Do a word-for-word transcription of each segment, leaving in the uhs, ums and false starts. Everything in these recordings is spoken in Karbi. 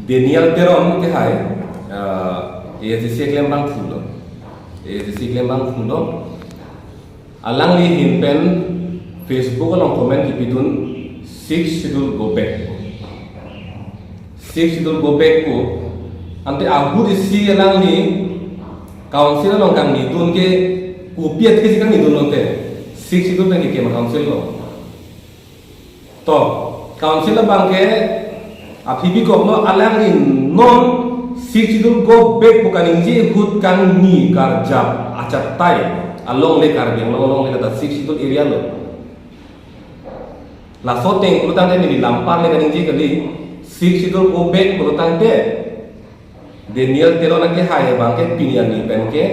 Daniel Teron ke hai, uh, A S D C klembang thulo. A S D C klembang thulo. Alangli ahin pen Facebook along comment kipidun, "Sixth Schedule go back." Sixth Schedule go back ko. Ante ahut isi alangli council along kangnidun ke kopi athe si kangnidun lote. Sixth Schedule pen kekim council along. To, council abang ke aphi bikoklo, alangli non Sixth Schedule go back pu kaningje ahut kangni karjap achatai alongle, Karbi Anglong alongle, ladak Sixth Schedule area lo. Laso ateng pulotangte neli lampar le kaningje kali, Sixth Schedule go back pulotangte Daniel Teron akehai abang ke pini arni pen ke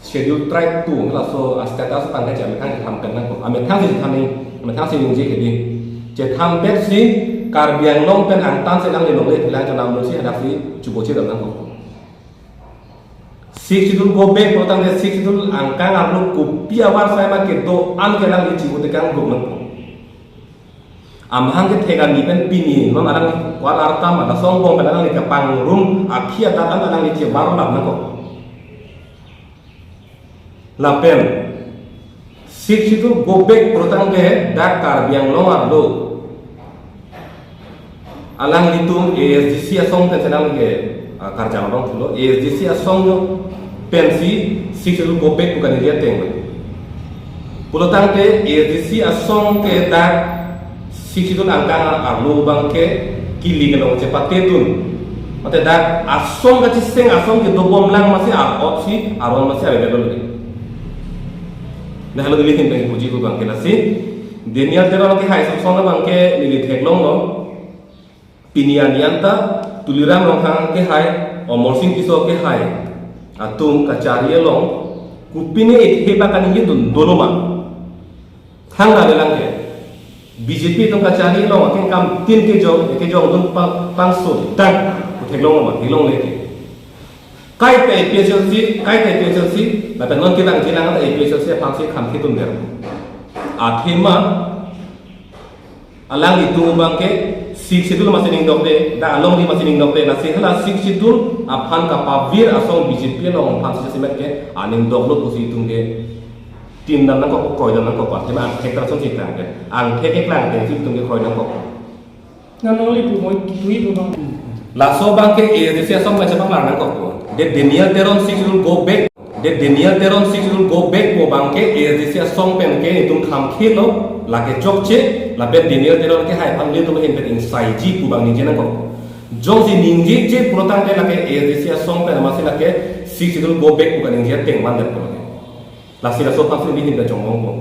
Schedule Tribe two, laso a-status abang ke amethang chetham pen nangkok. Amethang si chetham ni, amethang si ningje kali. Chetham pen si Karbi Anglong pen angtan si alangli longle, pilang chonam lo si hadak si chubo chedam nangkok. Sixth Schedule go back pulotangte Sixth Schedule angkang arlo kopi avarsai ma kedo-an ke alangli chibu tekang duk nangkok. Amahang kethek arni pen pini non alangli kwal artam, ada songbong pen alangli kepangrum, akhi adat an alangli chebar lap nangkok. Lapen Sixth Schedule go back pulotangte dak Karbi Anglong arlo alanglitum A S D C asong pen si alangli ke, ah, karjang abang thulo, A S D C asong pensi Sixth Schedule go back pu kaningje ateng lo. Pulotangte A S D C asong ke dak Sixth Schedule angkang arlo abang ke kili kelong chepatedun. Mate dak asong kachiseng asong kedobom lang masi ar-op si aron masi available lagi. Nah, halo neli ahin pen puji pu abang ke lasi Daniel Teron akehai asong abang ke neli theklonglo. Pini arni anta Tuliram Ronghang akehai, Amarsing Tisso akehai atum kachari along kopine itheba kaningjedun dolo ma? Thangra lelang ke. B J P atum kachari along akengkam tin kejong, kejongdun pang, pangso tang. Theklonglo ma, theklongle ke. Kaike A P H L C, kaike A P H L C, lapen non kelang jilang anta A P H L C aphansi kham khitun der. Athema alanglitum abang ke Sixth Schedule masi ning dokde, dak alongri masi ning dokde, lasi hala Sixth Schedule aphan kapavir asong B J P along aphansi jasemet ke aning doklo pusi itum ke tin dam nangkok, kroi dam nangkok, athema angthek ta asonsi klang ke. Angthek keklang atengsi itum ke kroi nangkok. Nang nangli pu moi kitui pu abang. Laso abang ke A S D C asong pen chepaklang nangkok. De Daniel Teron Sixth Schedule go back. De Daniel Teron Sixth Schedule go back pu abang ke A S D C asong pen ke itum kham khitlo, lake chokche, lapen Daniel Teron akehai aphan nelitum ahin pen ingsaiji pu abang ningje nangkok. Jongsi ningjeje pulotangte lake A S D C asong pen masi lake Sixth Schedule go back pu kaningje ateng mandet pu lake. Lasi laso aphansi neli ahin pen chongbong po.